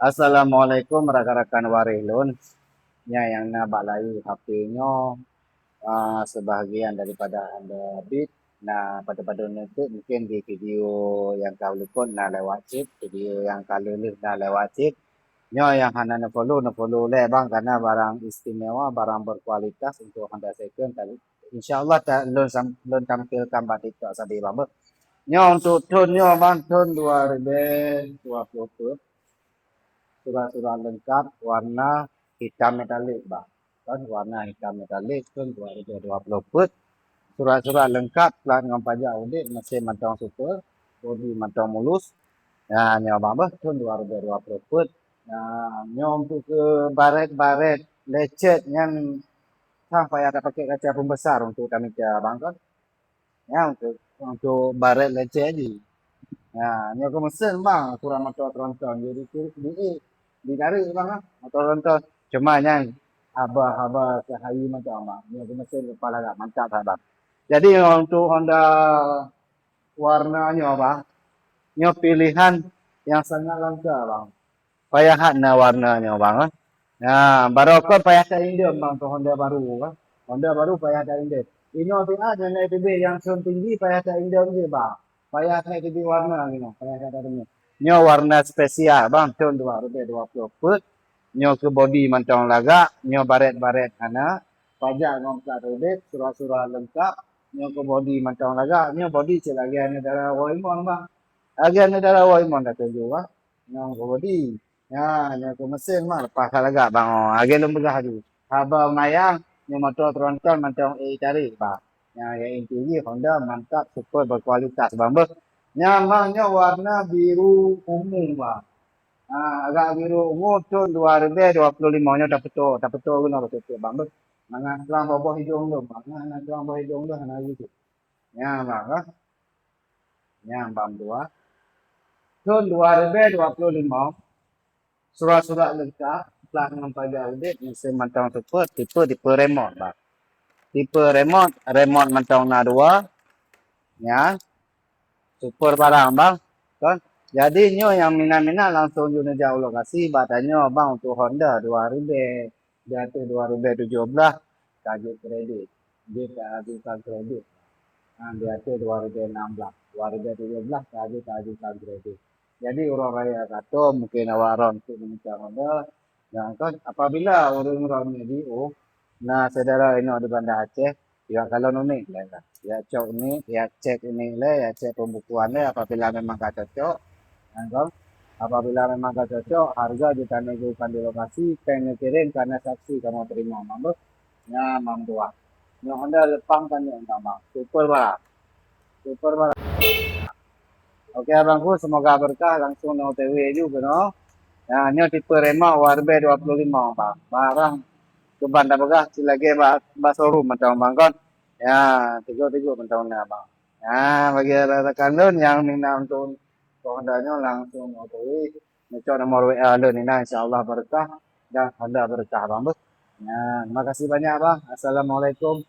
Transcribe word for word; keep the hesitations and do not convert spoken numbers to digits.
Assalamualaikum rakan-rakan waréh lôn. Nyan nyang na bak layé H P nyoe, ah, sebahagian daripada Honda Beat. Nah, padub-padub neuteuek mungkin di video nyang ka likot na lewat cit, video nyang ka lheueh na lewat cit. Nyoe nyang hana neufollow, neufollow lé bang, karena barang istimewa, barang berkualitas untuk Honda second. Insya Allah ta-, lôn sam-, lôn tampilkan bak TikTok sabe bang beuh. Nyoe untuk thon nyoe bang, thon dua ribu dua puluh empat. Surat-surat lengkap, warna hitam metalik bang. Kan warna hitam metalik, thon dua ribu dua puluh empat. Surat-surat lengkap, plat ngon pajak udeb, mesin mantong super, bodi mantong mulus. Nah, nyoe bang beuh, thon dua ribu dua puluh empat. Nah, nyoe untuk ke baret-baret lecet nyan sang payah tapakek kaca pembesar untuk tamita bang kan. Ya, untuk, untuk baret lecet jih. Ya, nyoe keu mesin bang, kurang motor tronton. Jadi di, di, ditarik bang lah, motor tronton. Cuma nyan haba-haba seuhari mantong bang. Nyoe keu mesin kepala agak mantap lah bang. Jadi untuk Honda warna nyoe bang, nyoe pilihan yang sangat langka bang. Payah that na warna nyoe bang, eh. Nah, baroe kon payah taindem bang keu Honda baru, eh. Honda baru payah taindem. Inoe siat nyan teubiet nyang seuntong tinggi payah taindem jih bang. Payah that teubiet warna nyoe, payah that tadeungoe. Nyoe warna spesial bang, thon dua ribu dua puluh empat. Nyoe keu bodi mantong lagak, nyoe baret-baret hana, pajak ngon plat udeb, surat-surat lengkap. Nyoe keu bodi mantong lagak, nyoe bodi cit lagèe aneuk dara Woimon bang. Lagèe aneuk dara Woimon dak tuju bang. Nyoe keu bodi. Nyan, nyoe keu mesin mah leupah ka lagak bang. Oh, lagèe lôn peugah tadi. Haba meunayang, nyoe motor tronton mantong ék tarék bang. Nyan, nyang inti jih Honda mantap, super, berkualitas bang beuh. Nyan bang, nyoe warna biru ungu bang. Ha, agak biru ungu thon dua ribu dua puluh lima nyoe tapeuto, tapeuto keunoe beutôi bang beuh. Mangat trang bak boh idong lôn bang, mangat trang bak boh idong lôn hana lé. Nyan bang, ha. Nyan bang dua. Thon dua ribu dua puluh lima, surat-surat lengkap, plat ngon pajak udeb, mesin mantong super, tipe, tipe remote bang. Tipe remote, remote mantong na dua. Nyan. Super barang bang. Kan? Jadi nyoe nyang minat-minat langsung jeuet neujak u lokasi bak tanyoe bang untuk Honda dua ribu, di ateueh dua ribu tujoh belas ka jeuet kredit. Jeuet ka ajukan kredit. Ha, di ateueh dua ribu enam belas, dua ribu tujoh belas ka jeuet ka ajukan kredit. Jadi uroe raya ka tom mungkin awak ron untuk meuningkat Honda. Nyan kan, apabila ureueng ron nyoe jiôh, na syedara inoe di Banda Aceh, ya kalon unék lé lah. Ya cok unék, ya cek unék lé, ya cek pembukuan lé, apabila memang ka cocok, nyan kan. Apabila memang ka cocok, harga jeuet taneuk geukan di lokasi, péng neukirém kana saksi kamoe teurimong, bang beuh. Nyan bang dua. Nyoe Honda leupang tanyoe bang, super barang. Super barang. Oke abangku, semoga berkah, langsung na O T W ju keunoe. Ya, nyoe tipe remote U R B dua puluh lima bang. Barang keuban tapeugah cit lagèe bak, bak showroom mantong bang kon. Ya, tigo-tigo mantong na bang. Ya, bagi rakan lôn nyang minat untuk Honda nyoe langsung na O T W. Neucok nomor W A lôn inan, insya Allah berkah dan Honda berkah bang beuh. Ya, terima kasih banyak bang. Assalamualaikum.